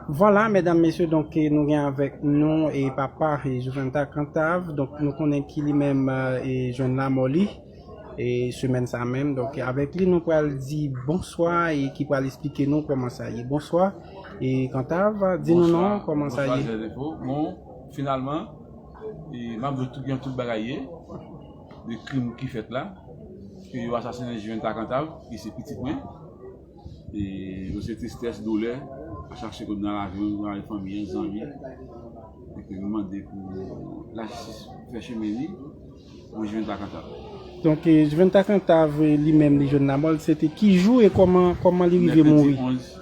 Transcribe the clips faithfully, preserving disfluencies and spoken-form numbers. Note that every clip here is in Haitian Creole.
Vwala, medam, mesye, donk, e, nou gen avèk nou, e, papa, e, Juventa Cantave, donk, nou konnen ki li menm, e, jwenn lanmò li, e, semèn sa menm. Donk, avèk li, nou pral di bonswa e ki pral esplike nou kòman sa ye. Bonswa, e, Cantave, di nou non, kòman sa ye? Bonswa, Jènefo. Bon, finalman, e, m ap di tout, gen tout bagay ye, de krim ki fèt la, ke yo asasinen Juventa Cantave, ki se pitit mwen. E yo se tristès, doulè, a chak segonn nan lavi mwen, nan lavi fanmi an, zanmi. E ke nou mande pou lajistis fè chemen li, pou Juventa Cantave. Donk, e, Juventa Cantave, li menm, li jwenn lanmò l, se te ki jou e kòman, kòman li rive mouri? Mèkredi onz.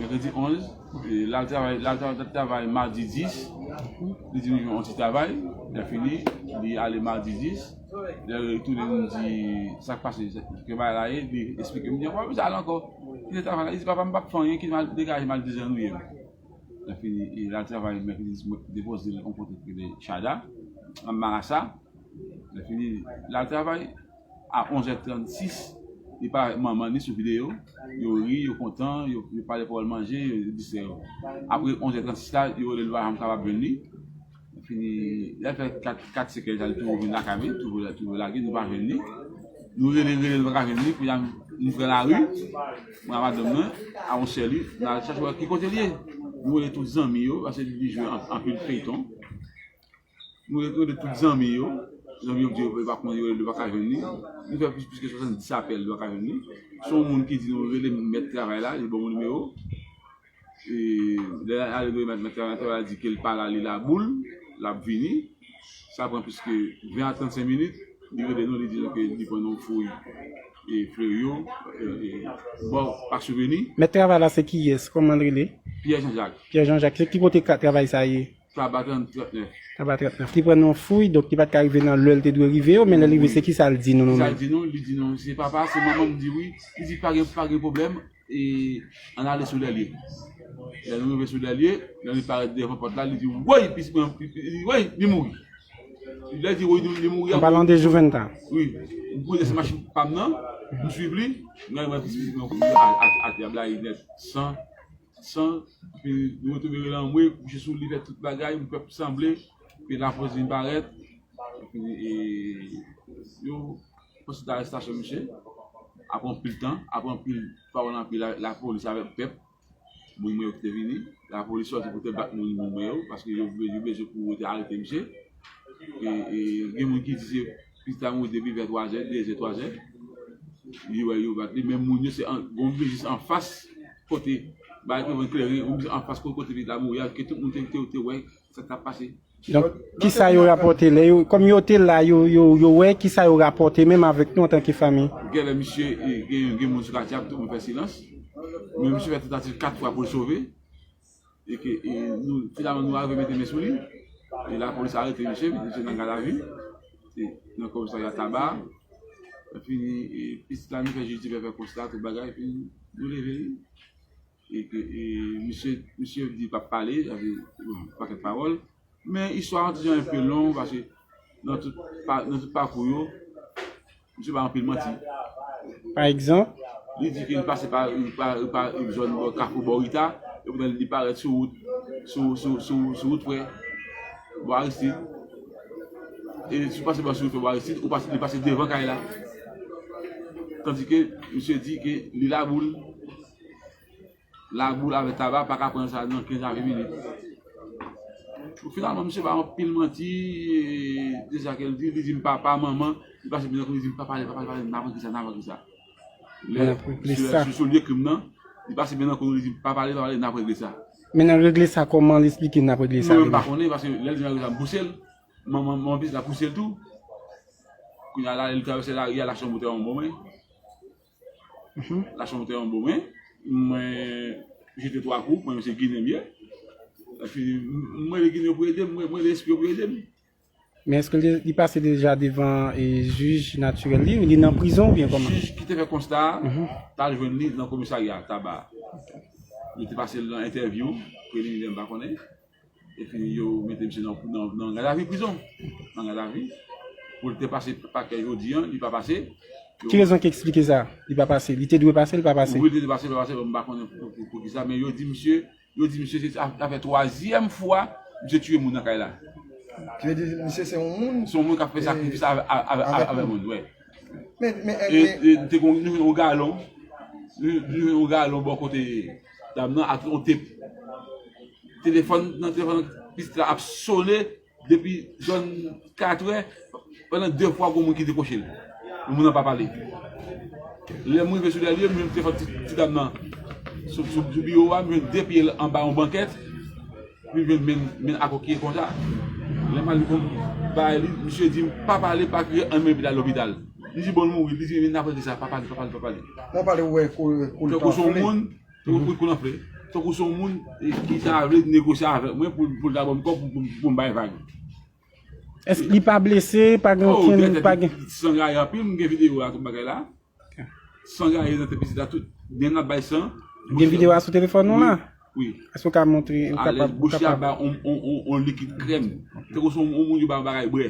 Mèkredi onz, e, l al travay, l al tra-, travay madi dis, li di nou jwenn yon ti travay, lè fini, li ale madi dis, lè l retounen, nou di, sa k pase, ke bagay la ye, li esplike, m di, ankò, m sa ale ankò. Kite travay la. Li di, papa, m p ap fè anyen, kite m al degaje m al dezannwiye m. Lè fini, e, l al travay mèkredi, depoze l yon kote ki rele Chada, nan Marasa. Lè fini, l al travay, a onz è trannsis, li parèt manman li sou videyo. Yo ri, yo kontan, yo, yo pale pawòl manje, yo distrè yo. Apre onz è trannsis la, yo rele l, yo pa janm kapab jwenn li. Fini, lè l fè kat, kat, senk è, li tou vin lakay mwen, tou vin, tou vin lage, nou pa jwenn li. Nou rele, rele, nou pa ka jwenn li, kounye a, nou pran lari, mwen ak madanm mwen, ak yon sè li, n al chache wè ki kote li ye. Nou rele tout zanmi yo, paske li jwe an-, anpil feyton. Nou rele, rele tout zanmi yo, zanmi yo di yo pa konn, yo rele, yo pa ka jwenn li. Nou fè plis, plis ke swasanndis apèl, yo pa ka jwenn li. Se yon moun ki di nou rele mèt travay la, li ban m nimewo. E, lè l ale rele mèt, mèt travay la di ke l pa la, li Laboul, l ap vini. Sa pran plis ke ven a trannsenk minit, li rele nou, li di nou ke li pran yon fouy, e, Fleryo, e, e, bò Pak Souveni. Mèt travay la se kiyès? Kòman l rele? Pyè Janjak. Pyè Janjak. Se ki kote ka travay sa ye? Taba trant, trantnèf. Taba trantnèf. Li pran yon fouy, donk li pa t ka rive nan lè l te dwe rive yo, men lè li rive, se kisa l di nou, nou menm? Kisa l di nou? Li di nou, se papa, se manman m di wi. Li di, pa gen, pa gen pwoblèm. E ann ale sou lè l ye. Lè nou rive sou lè l ye, lè li parèt devan pòt la, li di, woy, pitit mwen, li di, woy, li mouri. Lè li di, woy, li, li mouri. An palan de Juventa. Wi. M kouri desann machin pa m nan, m swiv li, mwen, mwen, pitit mwen, atè a blayi nèt, san, san, epi nou retwouve l anmwe, kouche sou li, fè tout bagay, m pèp sanble, epi lapolis vin parèt, epi, e, yo, pwosedi arestasyon misye. Apre anpil tan, apre anpil pawòl anpil, la, lapolis avèk pèp, moun mwen yo ki te vini, lapolis sòti pou te bat moun, moun mwen yo, paske yo, yo bezwen pou yo te arete misye. E, e, gen moun ki di se pitit la mouri depi vè twa zè, de zè, twa zè. Yo wè, yo bat li, men moun yo se an, gon vye jis anfas kote, bagay ki klere, gon vye jis anfas kote, kote pitit la mouri a, ke tout moun te, te, te wè sa k t ap pase. Donk, kisa yo rapòte lè yo, kòm yo te la, yo, yo, yo wè, kisa yo rapòte menm avèk nou antanke fanmi? Genlè misye, e, gen, gen moun sou katye a, tout moun fè silans. Men misye fè tantativ kat fwa pou l sove. E ke, e, nou, finalman, nou arive mete men sou li. E lapolis arete misye, mete misye nan gadavi. E, nan komisarya Taba. Epi, e, pitit la, nou fè jij di fè, fè konsta, tout bagay, epi nou leve li. E ke, e, misye, misye di l p ap pale, sa vle di, bon, pakèt pawòl. Men istwa an toujou enpe long, paske nan tout pa, nan tout pakou yo, misye bay anpil manti. Pa egzanp? Li di ke li pase pa, li pa, li pa zòn bò Kafou bò Rita, epoutan li parèt sou wout, sou, sou, sou, sou wout Frè, bò Aristid. E si w pase bò sou wout Frè, bò Aristid, ou pase, li pase devan kay la. Tandike misye di ke li Laboul. Laboul avèk Taba pa ka pran sa nan kenz a ven minit. Finalman, misye bay anpil manti, e, de sa ke l di, li di m papa, manman, li pase byen, li di m pa pale, pa pale, pa pale, n ap regle sa, n ap regle sa. Lè, n ap regle sa. Sou, sou, sou lye krim nan, li pase byen nan kou, li di m pa pale, pa pale, n ap regle sa. Men n ap regle sa kòman, l esplike n ap regle sa? Mwen menm pa konnen, paske lè l di n ap regle sa, m pouse l, manman, manman pitit la pouse l tou. Kounye a la, li travèse lari a, l achte yon boutèy onbo mwen. Mhm. L achte yon boutèy onbo mwen. Mwen jete twa kou, mwen se Ginen m ye. Epi, m, m rele Ginen yo pou ede m, mwen, mwen rele espri yo pou ede m. Men èske li, li pase deja devan, e, jij natirèl li, li nan prizon oubyen kòman? Jij ki te fè konsta a, mhm, t al jwenn li nan komisarya Taba. Yo te pase l nan entèvyou preliminè, m pa konnen. Epi yo mete misye nan, nan, nan gadavi prizon. Nan gadavi. Pou l te pase pakè jodi a, li pa pase. Ki rezon ki eksplike sa? Li pa pase. Li te dwe pase, li pa pase. Wi, li te dwe pase, li pa pase, m pa konnen pou, pou, pou ki sa, men yo di misye, yo di misye se sa, sa fè twazyèm fwa misye tiye moun nan kay la. Ki vle di misye se yon moun? Se yon moun k ap fè sakrifis avè, avè, avè, avè moun, wi. Men, men, e, e, te kon, nou jwenn yon galon, nou, nou jwenn yon galon bò kote dam nan ak yon tep. Telefòn, nan telefòn pitit la ap sone, depi zòn katrè, pandan de fwa gon moun ki dekwoche l. Moun nan pa pale. Lè m rive sou lè lye, m jwenn telefòn ti, ti dam nan sou, sou, sou biwo a, m jwenn de pye l anba yon bankèt, m jwenn men, men akokye konsa. Lè m al pou m bay li, misye di m pa pale, pa kriye, ann men epi l al lopital. M di bon l mouri, li di men n ap regle sa, pa pale, pa pale, pa pale. Mwen pale ou wè kou, kou l tanfle. Tankou se yon moun, tankou kou l anfle. Tankou se yon moun ki ta vle negosye avèk mwen pou, pou l ta ban m kòb pou, pou, pou m bay vag. Èske li pa blese, pa gen okenn, pa gen. San gaye anpil, m gen videyo a tout bagay la. San gaye nan tèt pitit la tout. Nen l ap bay san. Gen videyo a sou telefòn ou la? Wi. Èske ou ka montre, ou kapab, ou kapab. Bouch li ap bay on, on, on, on likid krèm. Tankou se yon moun yo ba yon bagay bwè.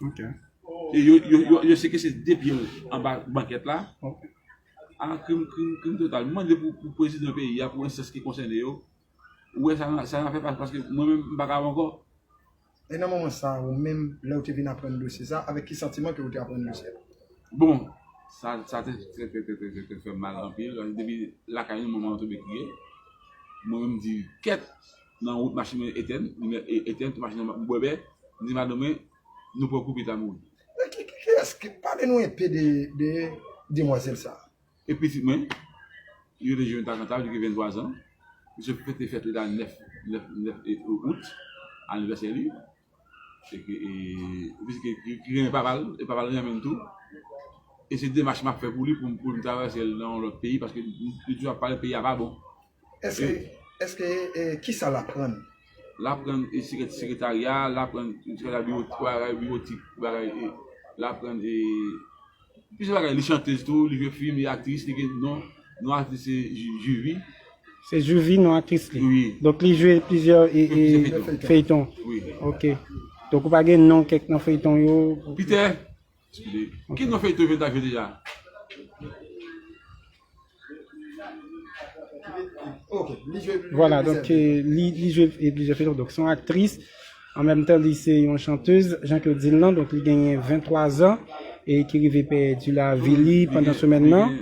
Ok. E yo, yo, yo, yo sekestre de pye l anba bankèt la. Ok. A krim, krim, krim total. M mande pou, pou prezidan peyi a, pou enstans ki konsène yo, ou wè sa, sa n ap fè pa, paske mwen menm, m pa ka ankò. E nan moman sa a, ou menm, lè ou te vin aprann dosye sa, avèk ki santiman ke ou te aprann dosye a? Bon, sa, sa te, te, te fè m mal anpil. Depi lakay nou, manman an tonbe kriye. Mwen menm, m di, kèt, nan wout machin mwen etèn, limyè e-, etèn, tout machin nan bwè bè. M di madanm mwen, nou pran koupe ta mouri. Men ki, ki, kiyès ki, pale nou enpe de, de demwazèl sa a. E pitit mwen, yo te jwenn ta kantab, li gen venntwa zan. Misye fete fèt li la nèf, nèf, nèf e, out, anivèsè li. E ke, e, pitit ki, ki, ki renmen papa l, e papa l renmen l tou. E se demach m ap fè pou li, pou, pou m travèse l nan yon lòt peyi, paske li, li toujou ap pale peyi a pa bon. Èske, èske, e, kisa l aprann? L aprann e, sekre-, sekretarya, l aprann sekretarya biwo, bagay biwotik, bagay, e, l aprann e, plizyè bagay. Li chantèz tou, li jwe fim, li aktris, li gen non, non aktris se Ju-, Juvie. Se Juvie non aktris li. Wi. Donk li jwe plizyè e, e, feyton. Wi. Ok. Donk ou pa gen non kèk nan feyton yo? Peter. Ki non feyton jwenn ta jwe deja? Vwala, donk, li, li jwe plizyè feyton. Donk, se yon aktris. An menm tan, li se yon chantèz, jan ke w di l lan. Donk, li genyen venntwa zan e ki rive pèdi lavi li pandan semèn nan.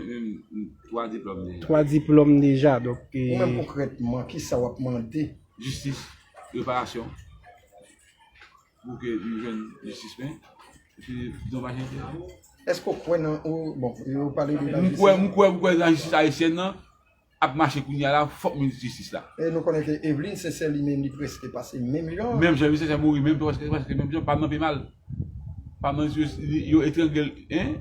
Twa diplòm deja. Twa diplòm deja. Donk, e... Ou menm konkrètman, kisa w ap mande? Jistis, reparasyon. Pou ke nou jwenn jistis, men, epi nou pa chanje. Èske w kwè nan, ou, bon, yo pale de lajistis. M kwè, m kwè, m kwè lajistis ayisyèn nan ap mache kounye a la, fòk nou di jistis la. E nou konnen ke Eveline Sincère li menm li prèske pase menm jan. Menm jan, Eveline Sincère mouri menm prèske, prèske menm jan, pa nan pi mal. Pa nan yo, yo etrangle l, en,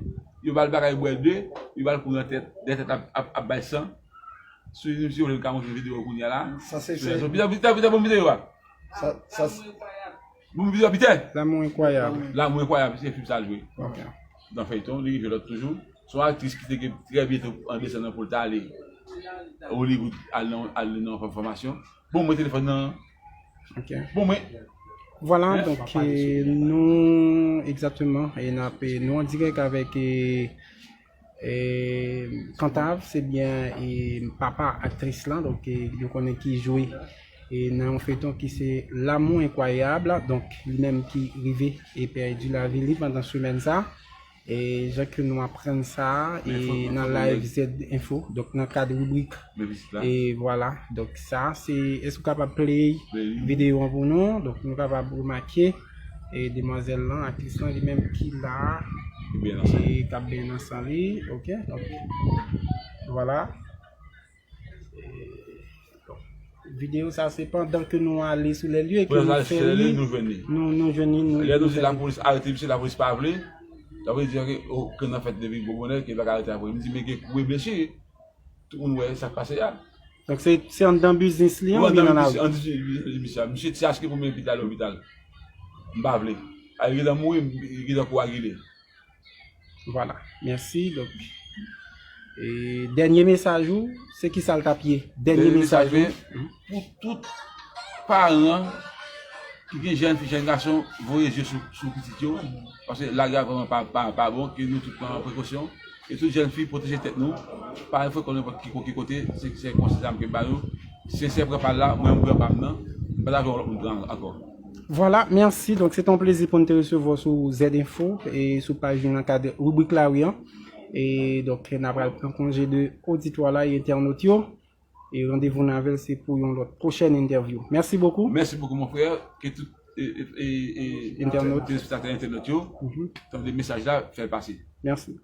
yo ba l bagay bwè de, yo ba l kou nan tèt, dèyè tèt ap, ap, ap bay san. Si, si w vle, n ka montre videyo kounye a la. Sa se, se... Pita, pita, pita, bon videyo a. Sa, sa, bon videyo a, pita. Lanmou enkwayab. Lanmou enkwayab, se fim sa l jwe. Ok. Nan feyton, li rive lòt toujou. Se yon aktris ki te gen trè byento an desann nan pou l ta ale Hollywood, al nan, al nan fòmasyon. Bon, mwen telefòn nan. Ok. Bon, mwen. Vwala, donk, e, nou, egzakteman, e n ap, e, nou an dirèk avèk, e, E, Kantav, se byen, e, papa aktris lan, donk, e, nou konnen ki jwe, e, nan yon feyton ki se L'amour incroyable, donk, li menm ki rive e pèdi lavi li pandan semèn sa. E, jan ke nou aprann sa, e, nan Live Z Info, donk, nan kad ribrik. E, vwala, donk, sa, se, èske w kapab play videyo an pou nou? Donk, nou kapab remake. E demwazèl lan, aktris lan, li menm ki la, e k ap benyen nan san li, ok, donk, vwala. E, donk, videyo sa se pandan ke nou ale sou lè lye ke nou fè li, nou, nou jwenn li, nou. Lè nou di lapolis arete misye, lapolis pa vle, sa vle di ke, o, ke nan fèt depi gwo bonè, ke pa ka arete apre. M di, men gen kou e blesi. Tout moun wè sa k pase a. Donk se, se anndan biznis li an oubyen nan lari? Anndan biznis, anndan biznis misye a. Misye te achte pou m envite l al lopital. M pa vle. A, li gentan mouri, li gentan koagile. Vwala. Mèsi. Donk, e dènye mesaj ou, se kisa l t ap ye? Dènye mesaj ou. Dènye mesaj mwen, pou tout paran ki gen jèn fi, jèn gason, voye je sou, sou pitit yo. Paske lari a vrèman pa, pa, pa bon, ke nou tout pran prekosyon. E tout jèn fi, pwoteje tèt nou. Pa al frekante nenpòt ki, ki kote, se, se konsèy sa m ke ba nou. Sensè pran pa l la, mwen m pran pa m nan. M pa ta jwenn lòt moun pran ankò. Voilà, mèsi. Donk, se te yon plezi pou n te resevwa w sou Z Info e sou paj nou nan kad ribrik Lari an. E donk, n ap pral pran konje de oditwa la e entènot yo. E randevou n avè l se pou yon lòt pwochèn entèvyou. Mèsi bokou. Mèsi bokou, mon frè. Ke tout e, e, e, e, Entènot. Telespektatè, entènot yo, tande mesaj la, fè l pase. Mèsi.